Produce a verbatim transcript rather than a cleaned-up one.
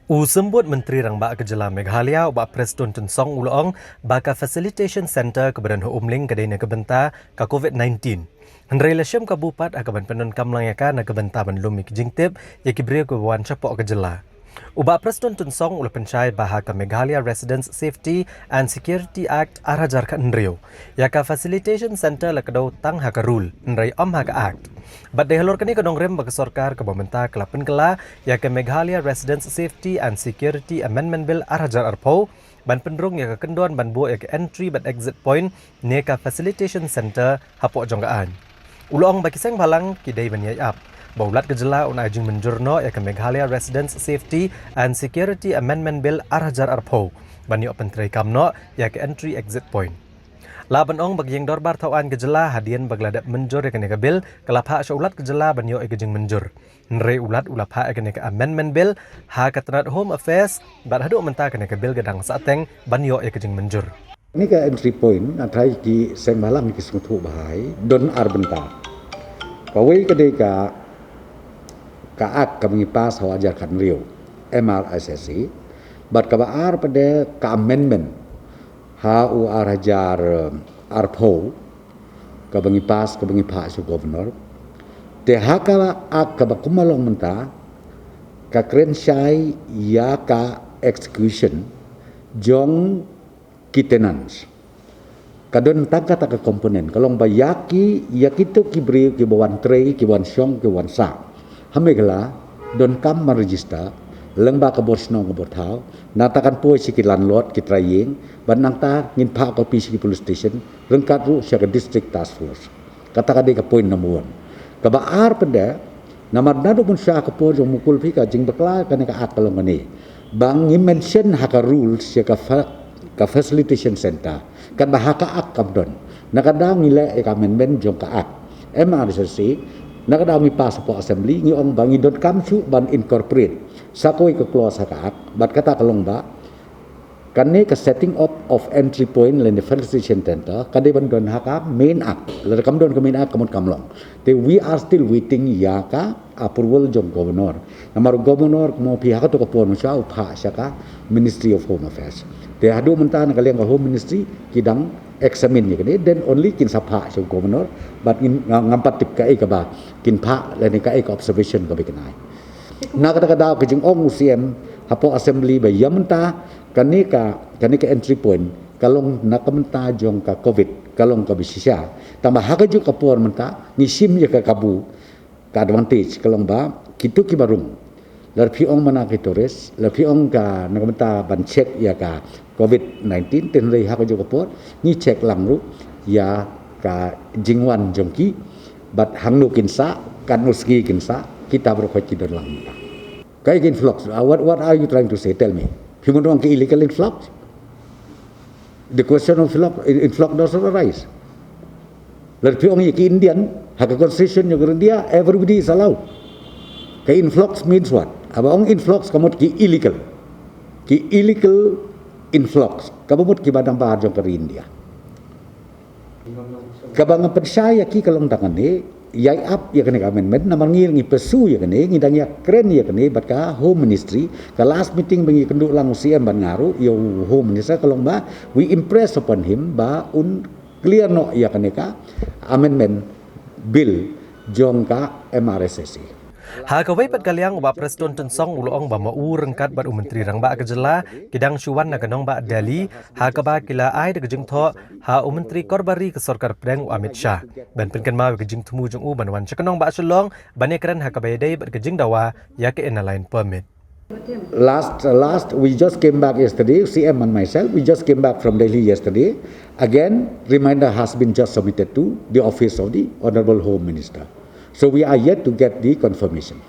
U Symbud Myntri Rangbah ka Jylla Meghalaya, u Bah Prestone Tynsong, u la ong ba ka Facilitation Centre kaba don ha Umling ka dei na ka bynta ka COVID nineteen. Hynrei la shem kabu pat ha kaban pyndonkam lang ïa ka na ka bynta ban lum ïa ki jingtip ïa ki briew kiba wan shapoh ka jylla. U Bah Prestone Tynsong u la pynshai ba ha ka Meghalaya Residents Safety and Security Act ar hajar khathynriew, ïa ka Facilitation Centre la kdew tang ha ka rule, hynrei ym ha ka Act. Bad dei halor kane ka nongrim ba ka sorkar kaba mynta ka la pynkylla ïa ka Meghalaya Residents Safety and Security Amendment Bill ar hajar arphew, ban pynrung ïa ka kyndon ban buh ïa ka entry bad exit point ne ka Facilitation Centre hapoh jong ka aiñ. U la ong ba ki seng bhalang ki dei ban ïai ap ba u Lat ka Jylla un ai jingmynjur noh ïa ka Meghalaya Residents Safety and Security Amendment Bill ar hajar arphew ban ïoh pyntreikam noh ïa ka entry exit point. La ban ong ba ka Ïing Dorbar Thawaiñ ka Jylla, hadien ba ka la dep mynjur ïa kane ka bill, ka la phah sha u Lat ka Jylla ban ïoh ïa ka jingmynjur. Hynrei u Lat u la phah ïa kane ka Amendment Bill ha ka tnat Home Affairs, bad haduh mynta kane ka bill ka dang sahteng ban ïoh ïa ka jingmynjur. Kane ka entry point, nga tharai ki seng bhalang ki sngewthuh bha hi, don ar bynta. Kawei ka dei ka, ka Act kaba ngi pass ha u ar hajar khathynriew, M R S S A, bad kaba ar pat de ka amendment ha u ar hajar arphew, kaba ngi pass, kaba ngi phah sha u Governor. Te ha ka Act kaba kum ba long mynta, ka kren shai ïa ka execution jong ki tenants. Ka don tang kata ka component, ka long ba ïa ki, ïa kito ki briew kiba wan trei, kiba wan shong, kiba wan sah ha Meghalaya, donkam ban register lyngba ka bor shnong ka bor thaw. Nangta kan poi sha ki landlord, ki trai ïing, bad nangta ngin phah copy sha ki police station, ryngkat ruh sha ka District Task Force. Kata ka dei ka point number one. Kaba ar pat de, namar naduh mynshuwa ka por jong u Mukul, phi, ka jingbakla kane ka Act ka long kane, ba ngi mention ha ka rules ïa ka fa-, ka Facilitation Centre, katba ha ka Act kam don. Na ka daw ngi leh ïa ka amendment jong ka Act, M R S S A, na ka daw ngi pass hapoh Assembly, ngi ong ba ngi donkam shuh ban incorporate sa kawei ka clause ha ka Act, bad kata ka long ba kane ka setting up of entry point lane Facilitation Centre ka dei ban don ha ka main Act. Lada kam don ka main Act, ka mut kam long. Te we are still waiting ïa ka approval jong Governor. Namar u Governor, kumno, phi, ha kato ka por mynshuwa u phah sha ka Ministry of Home Affairs. Te haduh mynta na ka liang ka Home Ministry ki dang examine ïa kane, then only kin sa phah sha u Governor, bad ngin, nga-, ngam pat tip kaei kaba kin phah lane kaei ka observation kaba kin ai. Na kata ka daw ka jingong u C M hapoh Assembly ba ïa mynta kane ka, kane ka entry point ka long na ka bynta jong ka COVID, ka long kaba shisha. Tangba ha kajuh ka por mynta ngi shim ïa ka kabu, ka advantage ka long ba kito kiba rung, lada phi ong mano ki tourist, lada phi ong ka na ka bynta ban check ïa ka COVID nineteen, te hynrei ha kajuh ka por ngi check lang ruh ïa ka jingwan jong ki, bad hangno kin sah, katno sngi kin sah, kita baroh ki don lang mynta. Kaei ka influx? Ah, what, what are you trying to say? Tell me. Phi mut ong ka illegal influx? The question of influx, influx does not arise. Lada phi ong ïa ki Indian, ha ka constitution jong ka India, everybody is allowed. Ka influx means what? Haba ong influx ka mut ki illegal. Ki illegal influx. Kaba mut kiba dang bar jong ka ri India. Kaba nga pynshai ïa ki ka long tang kane, ïai ap ïa kane ka amendment, namar ngi, ngi pursue ïa kane, ngi dang ïakren ïa kane bad ka Home Ministry. Ka last meeting ba ngi kynduh lang u C M bad nga ruh ïa u Home Minister, ka long ba we impress upon him ba un clear noh ïa kane ka amendment bill jong ka M R S S A. Ha kawei pat ka liang, u Bah Prestone Tynsong u la ong ba ma u ryngkat bad u Myntri Rangbah ka Jylla ki dang shu wan na ka nongbah Delhi, ha kaba ki la ai da ka jingthoh ha u Myntri Korbari ka Sorkar Pdeng, u Amit Shah, ban pynkynmaw ïa ka jingthmu jong u ban wan sha ka nongbah Shillong ban ïakren ha kaba ïadei bad ka jingdawa ïa ka Inner Line Permit. Last, last, we just came back yesterday, C M and myself, we just came back from Delhi yesterday. Again, reminder has been just submitted to the office of the Honorable Home Minister. So we are yet to get the confirmation.